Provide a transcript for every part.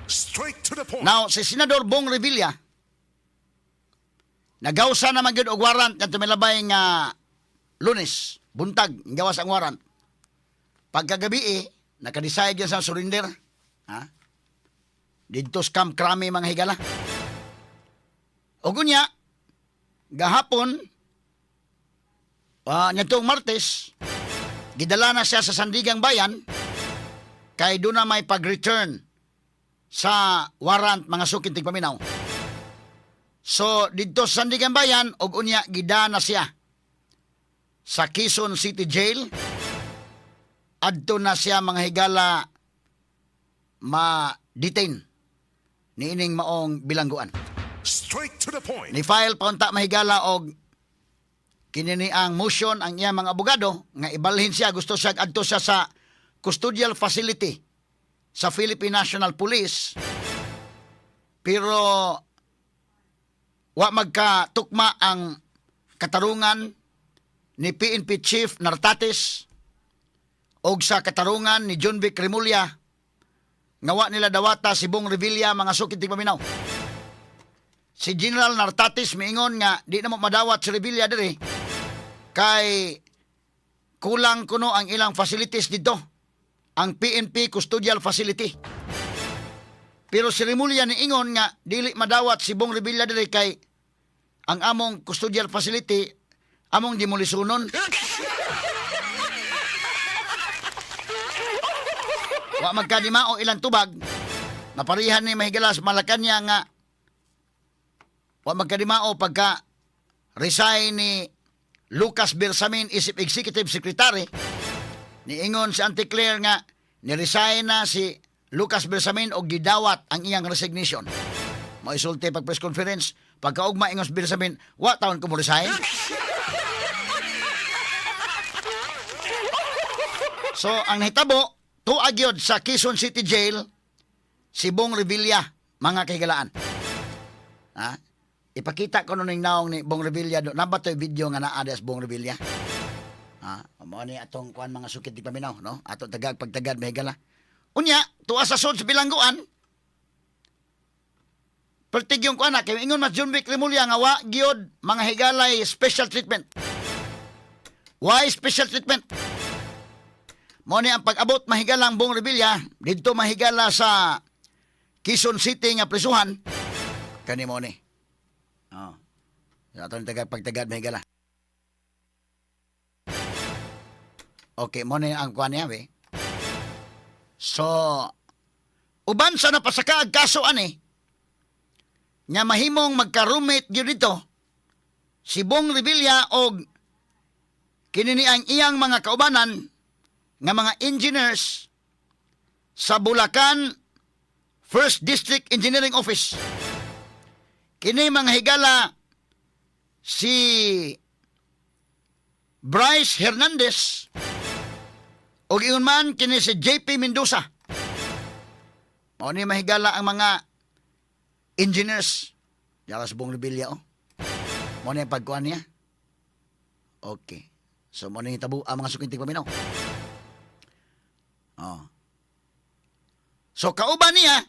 Straight to the point. Now, si Senador Bong Revilla, nagawsa naman gyud og warrant nga tumilabay nga Lunes, buntag, gawas ang warrant. Pagkagabi eh, naka-decide yan sa surrender. Ha? Didto sa Camp Crame, mga higala. O gunya, gahapon, nitong Martes, gidala na siya sa Sandigang Bayan kay doon na may pag-return sa warrant, mga suking tigpaminaw. So, didto sa Sandigan Bayan, og unya gida na siya sa Quezon City Jail. Adto na siya, mga higala, ma-detain niining maong bilangguan. Straight to the point. Ni-file pa unta, mahigala, og kinini ang motion ang iya mga abogado nga ibalhin siya, gusto siya adto siya sa custodial facility sa Philippine National Police, pero wa magkatukma ang katarungan ni PNP Chief Nartates og sa katarungan ni Jonvic Remulla nga wa nila dawata si Bong Revilla, mga sukit tigpaminaw. Si General Nartates miingon nga di na mo madawat si Revilla diri kay kulang kuno ang ilang facilities dito, ang PNP custodial facility. Pero si Remulla niingon nga dili madawat si Bong Revilla diri kay ang among custodial facility among demolisyonon. Wa magkadimao ilang tubag. Naparihan ni, mahigalas, Malacanang nga wa magkadimao pagka resign ni Lucas Bersamin isip executive secretary. Niingon si Auntie Claire nga ni-resign na si Lucas Bersamin og gidawat ang iyang resignation. Moisulti pag press conference, pagkaugma ingon si Bersamin, "Wa taon ko mo resign." So ang nahitabo, tuag yun sa Quezon City Jail si Bong Revilla, mga kahigalaan. Ha? Ipakita ko ning naong ni Bong Revilla do. Naba to'y video nga naa sa Bong Revilla. Ha? Mao ni atong kuan, mga sukit di paminaw, no? Ato tagag pagtagad, mahigala. Unya, tuwa sa sud sa bilangguan. Pertig yung kuan na, kay ingon mas Jonvic Remulla nga wa gyud, mga higalay, special treatment. Why special treatment? Mo ni ang pag-abot, mahigalang Bong Revilla didto, mahigala, sa Quezon City nga prisuhan kani mo ni. Oh. Ato ni tagad pagtagad, mahigala. Okay, mo ni ang kuan niya be. So, uban sa napasaka ang kaso ani nga mahimong magka-roommate gyud dito si Bong Revilla og kini ni ang iyang mga kaubanan nga mga engineers sa Bulacan First District Engineering Office. Kini, mga higala, si Bryce Hernandez ug ingon man kini si JP Mendoza. Mao ni, mahigala, ang mga engineers. Diyan sa Bong Revilla, oh. Mao ni ang pagkuan niya. Okay. So mao ni tabo ang mga sukintig paminaw. Oh. So kauban niya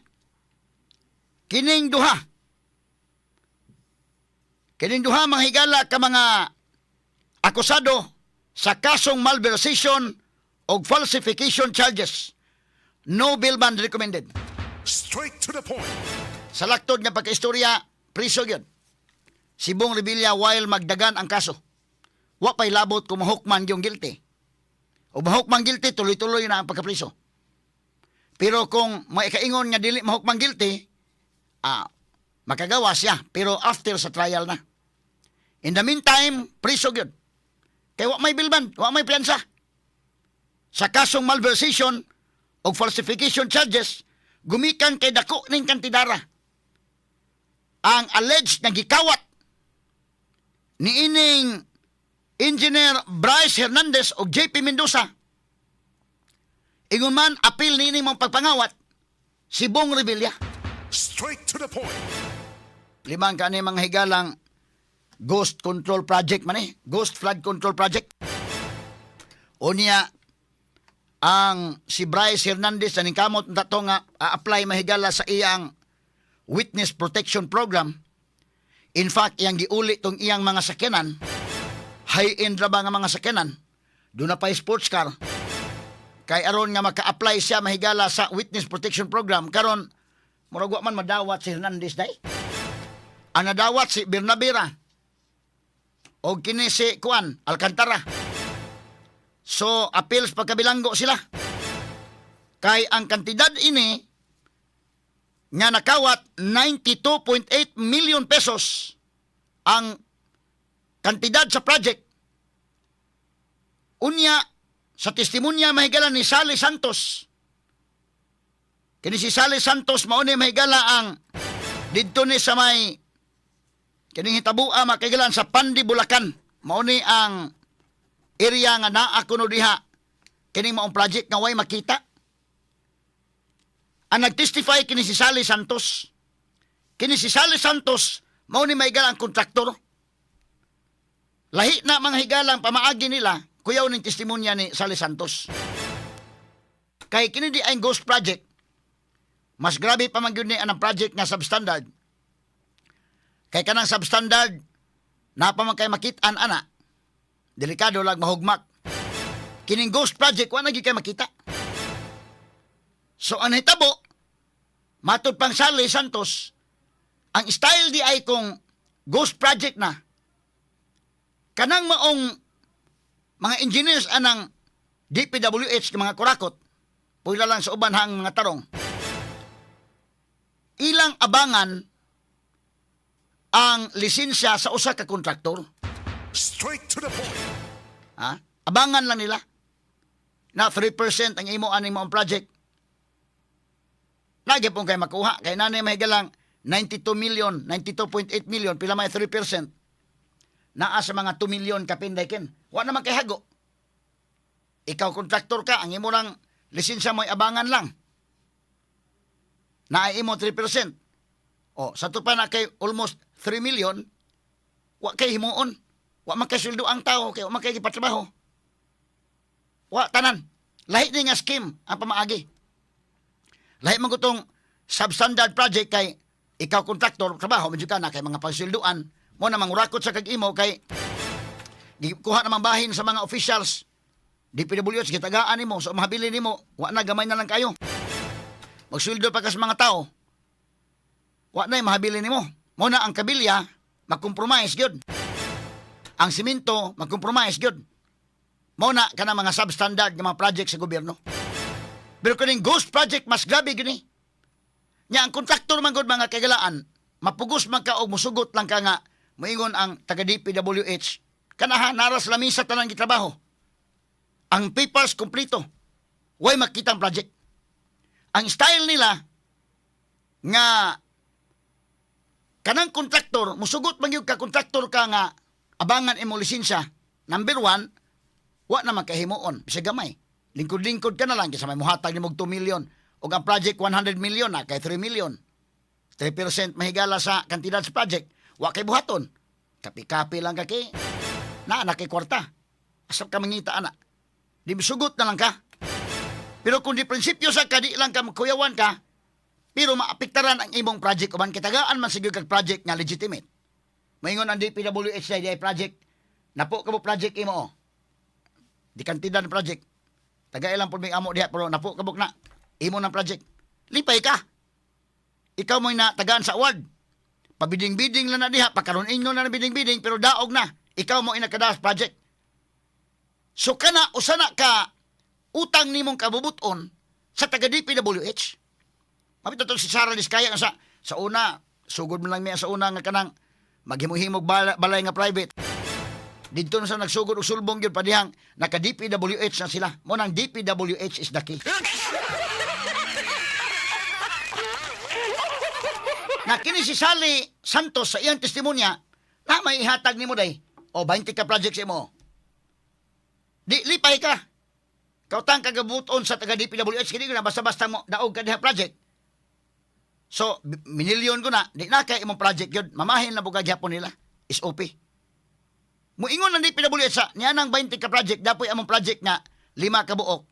kining duha. Kining duha, mga higala, ka mga akusado sa kasong malversation og falsification charges. No bail bond recommended. Straight to the point. Sa laktod nga pagkaistorya, priso gyud si Bong Revilla while magdagan ang kaso. Wa pa'y labot kung mahukman yung guilty. O mahukman guilty, tuloy-tuloy na ang pagkapriso. Pero kung maikaingon nga dili mahukman guilty, makagawa siya. Pero after sa trial na. In the meantime, priso gyud. Kay wa may bail bond, wa may piyansa. Sa kasong malversation o falsification charges, gumikan kay dako ning kantidara ang alleged nga gikawat ni ining Engineer Bryce Hernandez o JP Mendoza. Ingon man, apil ni ining mga pagpangawat si Bong Revilla. Straight to the point. Limang kani, mga higalang, Ghost Control Project man eh. Ghost Flood Control Project. Unya, Ang si Bryce Hernandez na ningkamot na to nga a-apply, mahigala, sa iyang Witness Protection Program. In fact, iyang giuli tong iyang mga sakyanan, high-end ra ba nga mga sakyanan, duna pa sports car, kay aron nga maka-apply siya, mahigala, sa Witness Protection Program. Karon, murag wa man madawat si Hernandez day. Ang nadawat si Bernabera o kini si Kuan Alcantara. So, appeals pagkabilanggo sila. Kay ang kantidad ini nga nakawat, 92.8 million pesos ang kantidad sa project. Unya, sa testimonya, mahigala, ni Sally Santos. Kini si Sally Santos mao ni, mahigala, ang didto ni sa may kining hitabua, makahigalan, sa Pandi, Bulacan. Mao ni ang area nga naa kuno diha kining maong project nga way makita. Ang nagtestify kini si Sally Santos. Kini si Sally Santos mao ni, mahigala, ang kontraktor. Lahi na, mga higala, ang pamaagi nila, kuyaw ning testimonya ni Sally Santos. Kay kini di ay ghost project. Mas grabe pa man gyud ni anang project nga substandard. Kay kanang substandard, naa pa man kay makit-an ana. Delikado lang mahugmak. Kining ghost project, wa na gyud kay makita. So ang hitabo, matud pang Sally Santos, ang style di ay kung ghost project na, kanang maong mga engineers anang DPWH nga mga kurakot, pwila lang sa uban hang mga tarong, ilang abangan ang lisensya sa usa ka kontraktor. Straight to the point. Ha? Abangan lang nila. Na 3% ang imo aning maong project. Lagi pong kay makuha. Kay nanay, mahigalang, 92 million, 92.8 million, pila may 3%? Naa sa mga 2 million kapin ken. Wa naman kay hago. Ikaw kontraktor ka, ang imo lang lisensya mo'y abangan lang. Naa imo 3%. O, sa pa na kay almost 3 million, wa kay himuon. Wa man kay sweldo ang tao, kay wa man kay gipatrabaho. Wa tanan. Lahi ni nga scheme ang pamaagi. Lahi man gutong substandard project kay ikaw kontraktor, trabaho medyo ka na kay mga pagsweldoan mo na mangurakot sa kag imo kay gikuha namang bahin sa mga officials DPWH, gitagaan nimo, so mahabilin nimo wa na, gamay na lang kayo. Magsweldo pa ka sa mga tao, wa na mahabilin nimo. Mo na ang kabilya makompromise gyud. Ang simento makompromise gyud. Mo na kana mga substandard nga mga project sa gobyerno. Pero kuning ghost project, mas grabe gyud ni. Nya ang kontraktor man gud, mga kagalaan, mapugos man ka og musugot lang ka nga moingon ang taga DPWH kanaha naras lamisa tanan gitrabaho. Ang papers kompleto. Way makita ang project. Ang style nila nga kanang kontraktor, musugot man gyud ka, kontraktor ka nga abangan imo lisensya. Number one, wa naman kahimuon, bisag gamay. Lingkod-lingkod ka na lang kaysa may muhatag nimo og 2 million ug ang project 100 million na kay 3 million. 3%, mahigala, sa kantidad sa project. Wa kay buhaton. Kapi-kapi lang ka kay na kay kwarta. Asap ka mangita ana. Di sugot na lang ka. Pero kung di prinsipyo sa ka, di lang ka kuyawan ka, pero maapektaran ang imong project uban kitagaan man siguro kag project nga legitimate. Maingon ang DPWH sa di project, napo ka mo project imo oh. Di kantidad ng project. Taga ilang po may amo diha pero napo kabuk na imo ng project. Lipay ka. Ikaw mo'y natagaan sa award. Pabiding-biding lang na diha, pakaroon inyo na ng biding-biding, pero daog na. Ikaw mo inakadaas project. So kana, usa na ka utang nimong kabubuton sa taga DPWH. Mapito to si Sara Diskaya nga sa una, sugod mo lang miya sa una nga kanang maghimo-himog balay nga private. Didto na sa nagsugod og sulbong gyud padihang naka DPWH na sila. Mo nang DPWH is the key. Na kini si Sally Santos sa iyang testimonya na may ihatag nimo day. O 20 ka projects imo. Di lipay ka. Kautang kagabuton sa taga DPWH kini na basta-basta mo daog ka diha project. So, minilyon ko na, di na kay imong project yun. Mamahin na bugag gyapon nila. SOP. Muingon ang DPWH sa niya nang 20 ka project, dapoy among project nga lima ka buok.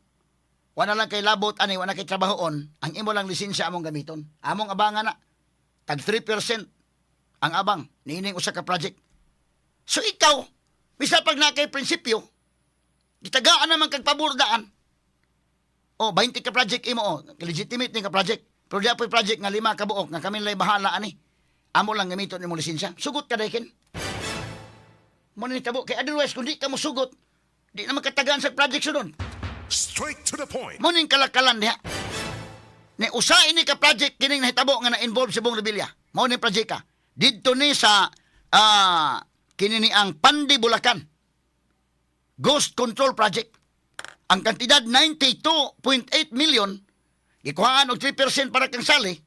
Wala lang kay labot ani, wala kay trabahoon, ang imo lang lisensya among gamiton. Among abangan na tag 3% ang abang niining usa ka project. So ikaw, bisa pag na kay prinsipyo, gitagaan naman kag paburdaan. O, 20 ka project imo, o, legitimate ni ka project. Pero di apoy project nga lima ka buok nga kami lay bahala ani. Amo lang gamiton imong lisensya. Sugot ka dayken. Mo ni tabo kay otherwise kung di ka mo sugot, di na makatagaan sa project sunod. Straight to the point. Mo ning kalakalan diha. Ni usa ini ka project kining nahitabo nga na-involve si Bong Revilla. Mao ni project ka. Didto ni sa kini ni ang Pandi, Bulacan. Ghost Control Project. Ang kantidad 92.8 million, gikuhaan og 3% para kang Sally.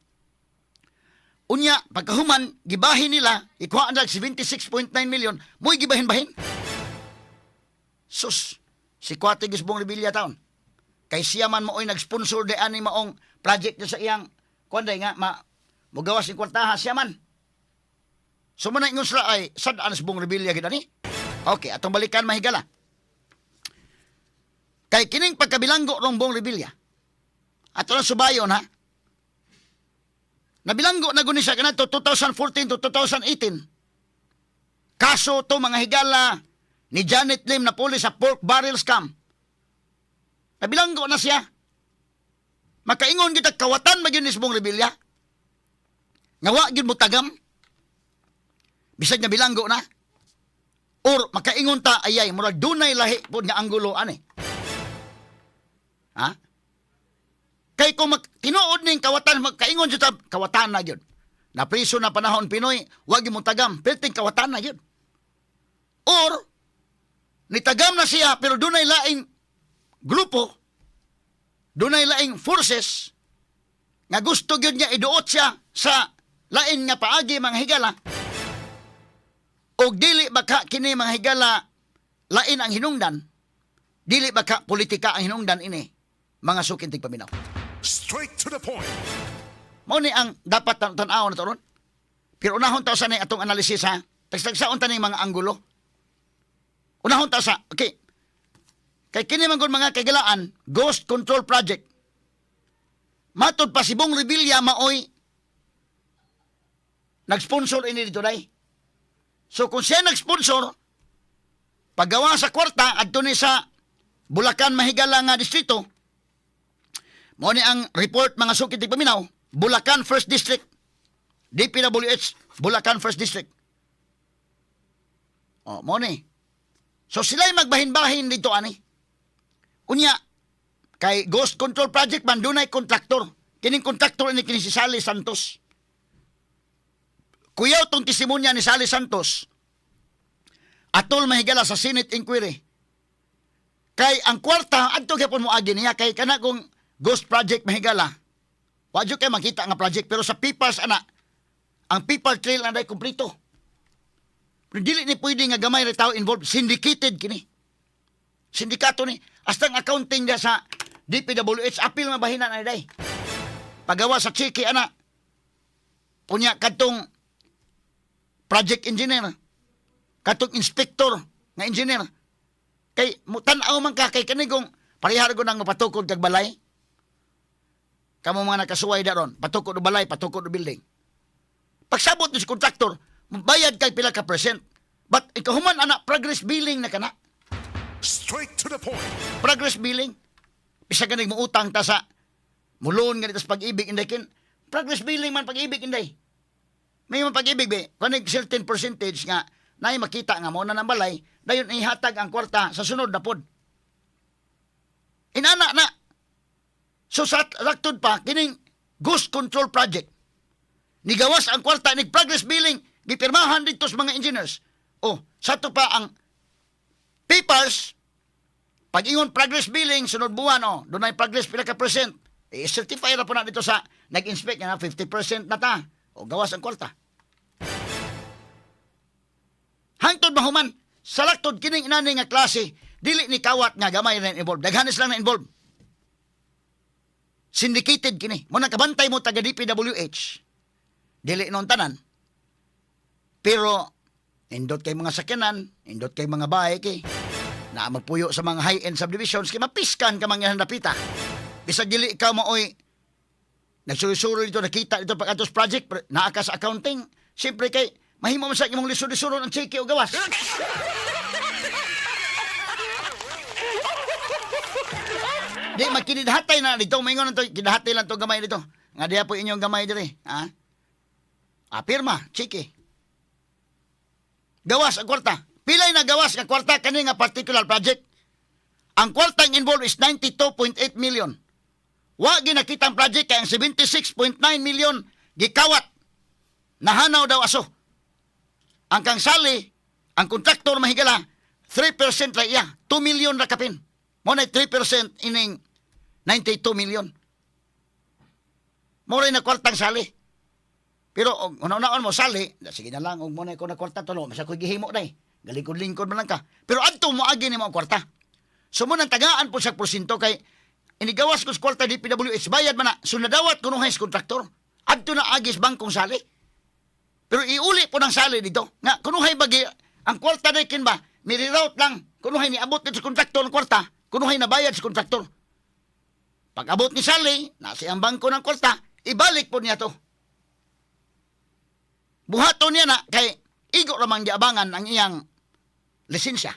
Unya, pagkahuman, gibahin nila, ikuhaan nila 76.9 million, mo'y gibahin-bahin. Sus, si Kwate Gisbong Revilla taon. Kay siya man mao'y nag-sponsor di ani maong project niya sa iyang kuan day nga ma mugawas ni kwartaha siya man. So mo na ingon sila ay sad-an sa Bong Revilla gid ani. Okay, atong balikan, mahigala. Kay kining pagkabilanggo rong Bong Revilla. Ato lang subayon ha. Nabilanggo na guni siya kanato 2014 to 2018. Kaso to, mga higala, ni Janet Lim na pulis sa pork barrel scam. Nabilanggo na siya. Makaingon kita kawatan magyud ni Bong Revilla. Nga wa gyud mo tagam. Bisag nga bilanggo na. Or makaingon ta ayay murag dunay lahi pod nga anggulo ani. Ha? Kay kung tinuod ning kawatan, makaingon jud ta kawatan na gyud. Napriso na panahon Pinoy, wa gyud mo tagam, perting kawatan na gyud. Or nitagam na siya pero dunay laing grupo, dunay laing forces nga gusto gyud niya iduot siya sa lain nga paagi, mga higala. Og dili baka kini, mga higala, lain ang hinungdan, dili baka politika ang hinungdan ini, mga suking tigpaminaw? Straight to the point. Mao ni ang dapat tan-aw na to ron. Pero unahon ta sa ni atong analysis ha. Tagtagsaon ta ning mga anggulo. Unahon ta sa, okay. Kay kini man gud, mga kahigalaan, Ghost Control Project. Matod pa si Bong Revilla maoy nag-sponsor ini dito day. So kung siya nag-sponsor, paggawa sa kwarta adto ni sa Bulacan, mahigala, nga distrito. Mao ni ang report, mga suki tigpaminaw, Bulacan First District. DPWH Bulacan First District. Oh, mao ni. So sila'y magbahin-bahin dito ani. Unya, kay Ghost Control Project man dunay kontraktor. Kining kontraktor ini kini si Sally Santos. Kuyaw tong testimonya ni Sally Santos atol, mahigala, sa Senate inquiry. Kay ang kwarta adto gyapon mo agi niya kay kana kung ghost project, mahigala. Wa jud kay makita nga project pero sa papers ana, ang paper trail anday kompleto. Pero dili ni pwede nga gamay ra tao involved, syndicated kini. Sindikato ni. Hasta ang accounting niya sa DPWH apil mabahinan na day. Pagawa sa chiki ana. Unya kadtong project engineer, katong inspector nga engineer. Kay mutan-aw man ka kay kani kung parehar ko nang mapatukod kag balay. Kamo mga nakasuway daron, patukod og balay, patukod og building. Pagsabot ni si kontraktor, bayad kag pila ka percent. But ikahuman ana progress billing na kana. Straight to the point. Progress billing. Bisa ganig mo utang ta sa mulon ganito sa Pag-IBIG, inday kin. Progress billing man Pag-IBIG, inday. May man Pag-IBIG be, kanig certain percentage nga naay makita nga mo na ng balay, dayon ihatag ang kwarta sa sunod na pod. Inana na. So sa laktod pa kining Ghost Control Project. Nigawas ang kwarta nig progress billing, gipirmahan dito sa mga engineers. Oh, sa to pa ang papers. Pag ingon progress billing, sunod buwan, oh, dunay progress pila ka percent. Eh, certify ra po na dito sa nag-inspect nga 50% na ta. O gawas ang kwarta. Hangtod mahuman, sa laktod kining inani nga klase, dili ni kawat nga gamay na involved. Daghanis lang na involved. Syndicated kini. Mo kabantay mo taga DPWH. Dili noon tanan. Pero indot kay mga sakyanan, indot kay mga bahay kay na magpuyo sa mga high-end subdivisions kay mapiskan ka mga dapita. Bisag dili ikaw maoy nagsuroy-suroy dito, nakita dito pag atos project, pero naa ka sa accounting. Siyempre kay mahimo man sa imong lisod-lisuron ang cheque o gawas. Di magkinidhatay na dito, maingon na to, kidhatay lang to gamay dito. Nga diya po inyong gamay diri, ha? Ah, pirma, cheque. Gawas ang kwarta. Pilay na gawas nga kwarta kani nga particular project. Ang kwartang involved is 92.8 million. Wa ginakita ang project kay ang 76.9 million gikawat. Nahanaw daw aso. Ang kang sali, ang kontraktor mahigala, 3% ra iya, 2 million ra kapin. Mo na 3% ining 92 million. Mo na kwartang sali. Pero og una-unaon mo sali, na, sige na lang og mo na ko na kwarta tulo, masa ko'y gihimo day. Galingkod-lingkod man lang ka. Pero adto mo agi nimo ang kwarta. So mo nang tagaan po sa porsyento kay inigawas ko sa kwarta DPWH bayad man na. So nadawat kuno sa kontraktor. Adto na agis bangkong sali. Pero iuli po ng sali dito. Nga kunuhay bagi ang kwarta na kin ba miriroute lang kunuhay niabot dito sa kontraktor ang kwarta, kunuhay nabayad sa kontraktor. Pag abot ni Sally, nasa ang bangko ng kwarta, ibalik po niya to. Buhaton niya na kay igo ramang giabangan ang iyang lisensya.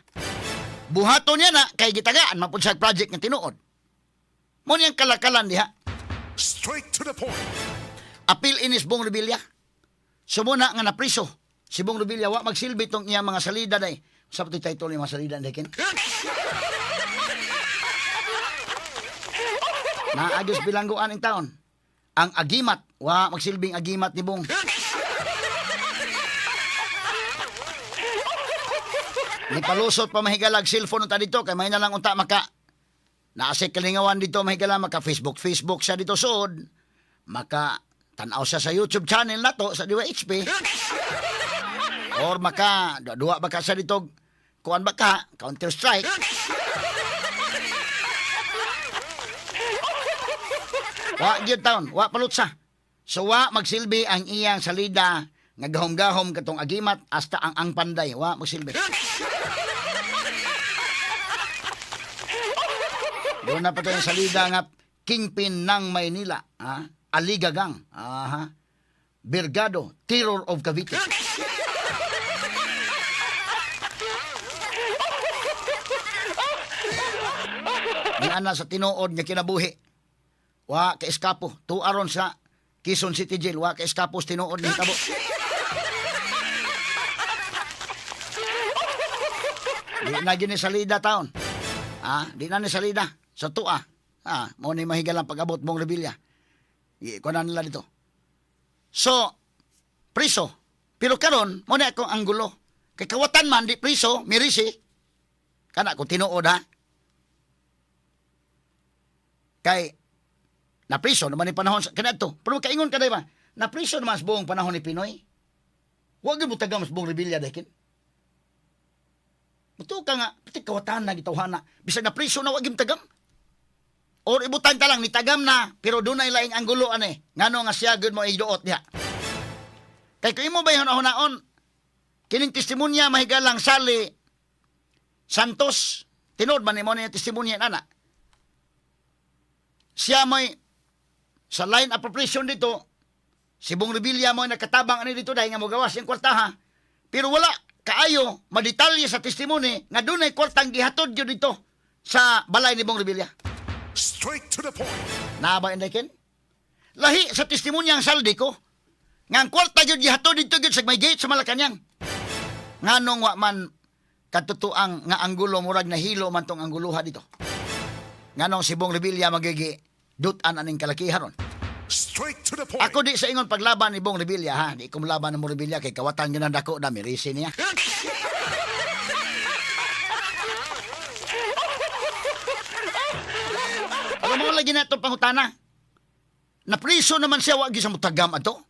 Buhaton niya na kay gitagaan mapud sa project nga tinuod. Mo niyang kalakalan diha. Straight to the point. Apil inis Bong Revilla. Sumuna nga napriso. Si Bong Revilla wa magsilbi tong iyang mga salida day. Sa pati title ni mga salida day ken. Naagos bilangguan ang taon. Ang agimat, wa magsilbing agimat ni Bong. Ni palusot pa mahigalag cellphone unta dito kay may na lang unta maka naasik kalingawan dito mahigala maka Facebook Facebook siya dito suod maka tanaw siya sa YouTube channel na to sa DYHP or maka duwa ba ka siya dito kuan ba ka Counter Strike. Wa gyud taon, wa palutsa. So wa magsilbi ang iyang salida nga gahom-gahom katong agimat hasta ang panday wa magsilbi. Doon na pa tayong salida nga Kingpin ng Maynila, ha? Aligagang, aha. Birgado, Terror of Cavite. Ni ana sa tinuod nga kinabuhi. Wa ka eskapo, tuaron sa Quezon City Jail, wa ka eskapo sa tinuod ni hitabo. Di na gini salida taon. Ah, di na ni salida sa tua. Ah, mo ni mahigalang pag-abot mong Revilla. Ikunan nila dito. So, priso. Pero karon mo na akong anggulo. Kay kawatan man di priso, mirisi. Kana ko tinuod ha. Kay napriso naman ni panahon sa kanadto. Pero kaingon ka ba? Napriso naman sa buong panahon ni Pinoy. Wa gyud mo tagam sa buong Revilla dakin. Muto ka nga, pati kawatan na gitawhana. Bisag napriso na wa gyud tagam. Or ibutan ta lang ni tagam na pero dunay laing anggulo ane. Ngano nga siya gyud mo iduot diha. Kay kung imo ba hunaon kining testimonya mahigalang sali Santos tinuod man nimo ni testimonya nana. Siya may sa line appropriation dito si Bong Revilla mo nakatabang ani dito dahil nga mogawas yung kwarta ha. Pero wala kaayo madetalye sa testimony nga dunay kwartang gihatod gyud dito sa balay ni Bong Revilla. Straight to the point. Naa ba inday ken? Lahi sa testimonya ang saldi ko. Nga ang kwarta gyud gihatod dito gyud sa may gate sa Malacañang. Nganong wa man katutuang nga anggulo murag nahilo man tong angguluha dito. Nganong si Bong Revilla magigi dutan aning kalakihan ron. Straight to the point. Ako di sa ingon paglaban ni Bong Revilla ha. Di ko molaban ni Bong Revilla kay kawatan gyud ang dako na mirisi niya. Pero mo lagi na itong pangutana. Napriso naman siya wag gyud sa mutagam ato.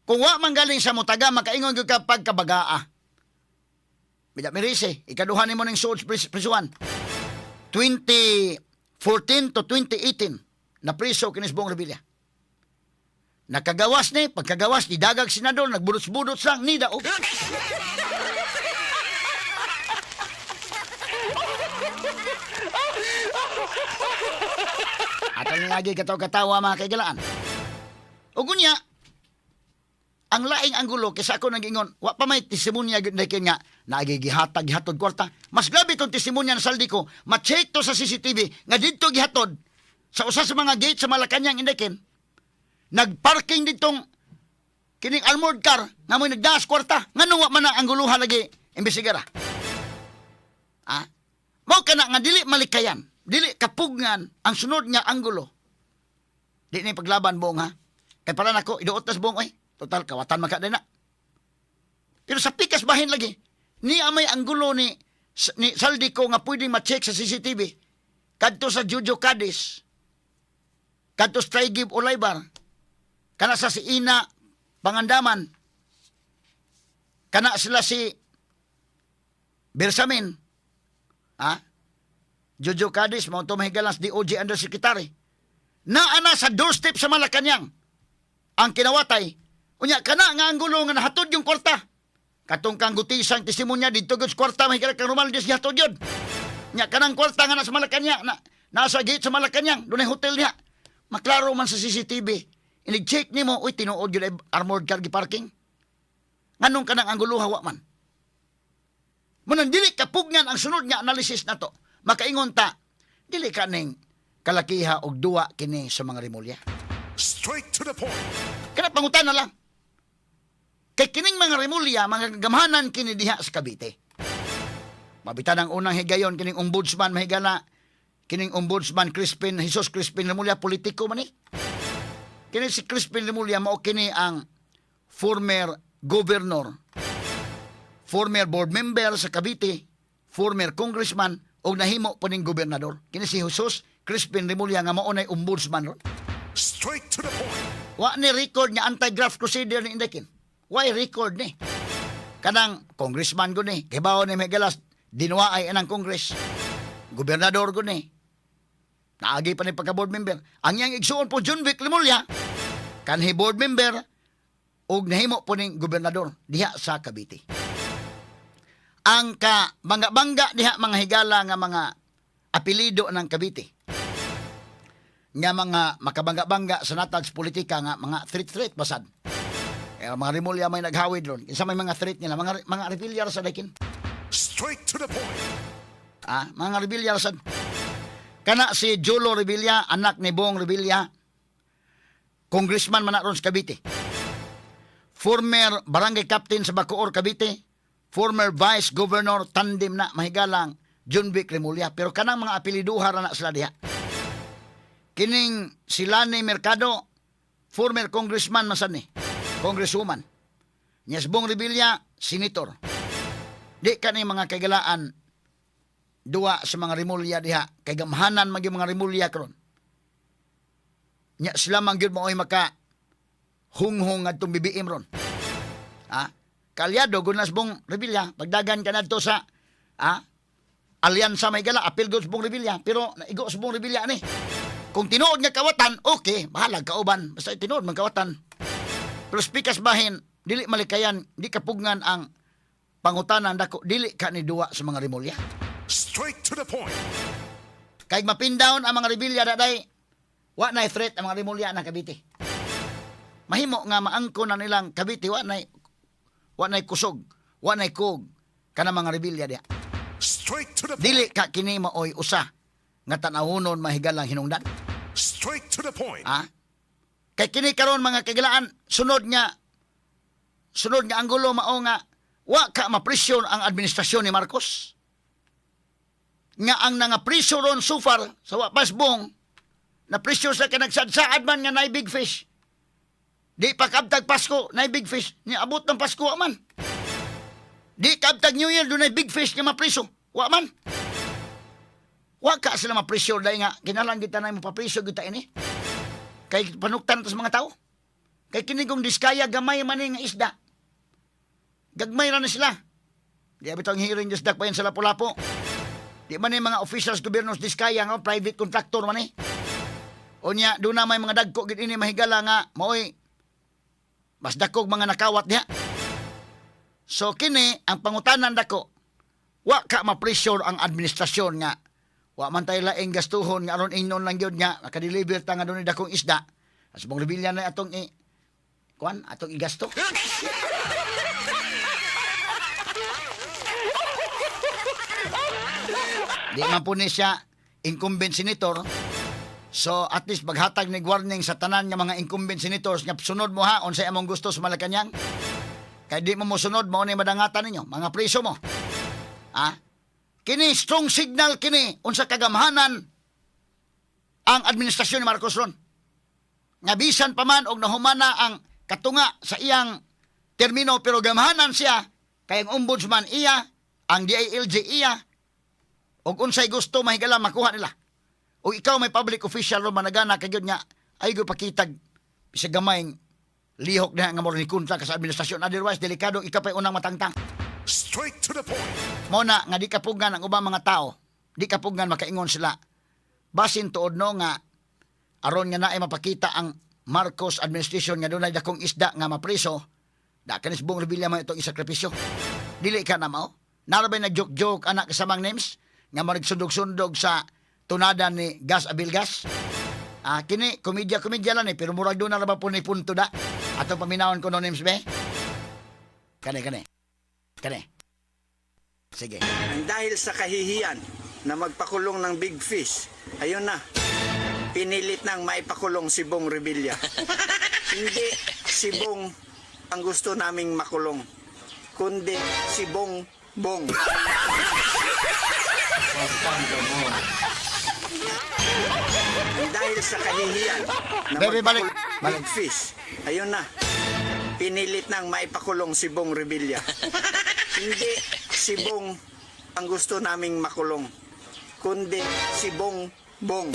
Kung wa man galing sa mutagam makaingon gyud ka pagkabagaa. Mida mirisi, ikaduha nimo ning suod sa prisuan. 2014 to 2018 napriso kinis Bong Revilla. Nakagawas ni, pagkagawas, ni dagag senador, nagbudots-budots lang, ni daog. Atong lagi katawa-katawa, mga kaigalaan. Ug unya, ang laing anggulo kaysa ako nag-ingon, wa pa may testimonya gyud na nga naagi gihatag gihatod kwarta. Mas grabe itong testimonya na Zaldy Co, ma-check to sa CCTV nga didto gihatod sa usa sa mga gate sa Malacañang, Inday Kim. Nagparking ditong kining armored car nga mo'y nagdaas kwarta. Nganong wa man ang angguluha lagi imbestigara? Ah? Mao kana nga dili malikayan, dili kapugngan ang sunod nga anggulo. Di ni paglaban, Bong, ha. Kay para nako iduot tas, Bong, oy. Total kawatan man ka na. Pero sa pikas bahin lagi, ni may anggulo ni Zaldy Co nga pwedeng ma-check sa CCTV kadto sa Jojo Cadiz, kadto sa Trygve Olaivar, kana sa si Ina Pangandaman, kana sila si Bersamin, ha? Jojo Cadiz, mao to, mahigalas DOJ Undersecretary. Naa na sa doorstep sa Malacañang ang kinawatay. Unya, kana nga anggulo nga nahatod yung kwarta. Katong kang gutisang testimonya dito gud sa kwarta, mahigala kang Romualdez gihatod yun. Nya kanang kwarta nga nasa Malacañang, na, nasa gate sa Malacañang, dunay hotel niya. Maklaro man sa CCTV. Inig-check nimo, uy, tinuod yun ay armored car gi-parking. Nganong kanang angguluha wa man? Munang dili kapugnan ang sunod nga analysis nato. Makaingon ta, dili ka ning kalakiha og duwa kini sa mga Remulla. Straight to the point. Kana pangutan na lang. Kay kining mga Remulla, mga gamhanan kini diha sa Cavite. Mabitan ang unang higayon kining ombudsman, mahigala kining ombudsman Crispin, Jesus Crispin Remulla, politiko man ni. Kini si Crispin Remulla mao kini ang former governor, former board member sa Cavite, former congressman og nahimo pa ning gobernador. Kini si Jesus Crispin Remulla nga mao nay ombudsman ron. Straight to the point. Wa ni record nga anti-graft crusader ni, Inday Kim. Why record ni? Kanang congressman ko ni, kibaw ni Megalas, dinuwa ay anang congress. Gobernador ko ni. Naagi pa ni pagka board member. Ang iyang igsuon po, Jonvic Remulla, kanhi board member, ug nahimo po ning gobernador diha sa Cavite. Ang ka bangga-bangga diha, mga higala, nga mga apelido ng Cavite nga mga makabangga-bangga sa natag sa politika nga mga threat-threat basad. Eh, mga Remulla may naghawid ron. Kinsa may mga threat nila, mga rebellion sa dakin. Straight to the point. Ah, mga Revilla sad. Kana si Jolo Revilla, anak ni Bong Revilla, congressman man na ron sa Cavite. Former barangay captain sa Bacoor, Cavite, former vice governor, tandem na, mahigalang Jonvic Remulla. Pero kanang mga apeliduha ra na sila diha. Kining si Lani Mercado, former congressman man sad ni, congresswoman. Nya si Bong Revilla, senator. Di ka ni mga kagalaan duwa sa mga Remulla diha kay gamhanan man gyud mga Remulla karon. Nya sila man gyud mao'y maka hunghong ngadtong BBM ron. Ha? Kalyado gud nas Bong Revilla, pagdagan ka nadto sa alyansa, may gala apil gud sa Bong Revilla, pero naigo sa Bong Revilla ni. Kung tinuod nga kawatan, okay, bahalag kauban, basta tinuod man kawatan. Pero speakers bahin, dili malikayan, di kapugngan ang pangutanan dako, dili ka ni duwa sa mga Remulla. Straight to the point. Kay mapin down ang mga Revilla daday, wa na threat ang mga Remulla ng Cavite. Mahimo nga maangko na nilang Cavite, wa nay kusog, wa nay kug kana mga Revilla diha. Straight to the point. Dili ka kini maoy usa nga tan-awonon, mahigalang hinungdan. Straight to the point. Ha? Kay kini karon, mga kagilaan, sunod nga anggulo mao nga wa ka mapresyon ang administrasyon ni Marcos. Nga ang nangapresyo ron so far sa wa pasbong na presyo sa kanagsadsaad man nga nay big fish. Di pa kaabtag Pasko, nay big fish. Ni abot ng Pasko, wa man. Di kaabtag New Year, dunay big fish nga mapriso. Wa man. Wa ka sila mapresyo dahil nga kinalang kita na mo papriso kita ini. Kay panuktan to sa mga tao. Kay kini kong Diskaya, gamay man ni nga isda. Gagmay ra na sila. Di abit ang hearing just pa yan sa Lapu-Lapu. Di man ni mga officials gobyerno sa Diskaya nga private contractor man ni. Unya, doon na may mga dagko gid ini, mahigala, nga maoy mas dakog mga nakawat diha. So kini ang pangutanan dako. Wa ka ma-pressure ang administrasyon nga Wa man tay laing gastuhon nga aron ingnon lang gyud nga makadeliver ta nga dunay dakong isda. As Bong Revilla na atong i kuan atong igasto. Di man po ni siya incumbent senator. So at least maghatag ni warning sa tanan nga mga incumbent senators nga sunod mo ha unsay among gusto sa Malacañang. Kay di mo mosunod mao ni madangatan ninyo, mga priso mo. Ha? Kini strong signal kini unsa kagamhanan ang administrasyon ni Marcos ron. Nga bisan pa man og nahumana ang katunga sa iyang termino pero gamhanan siya kay ang ombudsman iya, ang DILG iya, og unsay gusto mahigala makuha nila. O ikaw may public official ron managana kay gyud nga ay gyud pakitag bisag gamayng lihok na nga mo ni kontra ka sa administrasyon, otherwise delikado, ikaw pa'y unang matangtang. Straight to the point. Mo na nga di kapugan ang ubang mga tao, di kapugan makaingon sila. Basin tuod no nga aron nga naay mapakita ang Marcos administration nga dunay dakong isda nga mapriso, da kanis Bong Revilla man itong isakripisyo. Dili ka na mao. Narabay na joke-joke anak kasamang names nga marigsundog-sundog sa tunada ni Gas Abilgas. Ah, kini komedya-komedya lang eh, pero murag doon na ra ba po ni punto da. Atong paminawon ko no names be. Kani kani. Kani. Sige. Ang dahil sa kahihiyan na magpakulong ng big fish, ayun na, pinilit nang maipakulong si Bong Revilla. Hindi si Bong ang gusto naming makulong, kundi si Bong Bong. Ang dahil sa kahihiyan na Bebe, balik. magpakulong ng Balik. big fish, ayun na, pinilit nang maipakulong si Bong Revilla. Hindi si Bong ang gusto naming makulong, kundi si Bong Bong.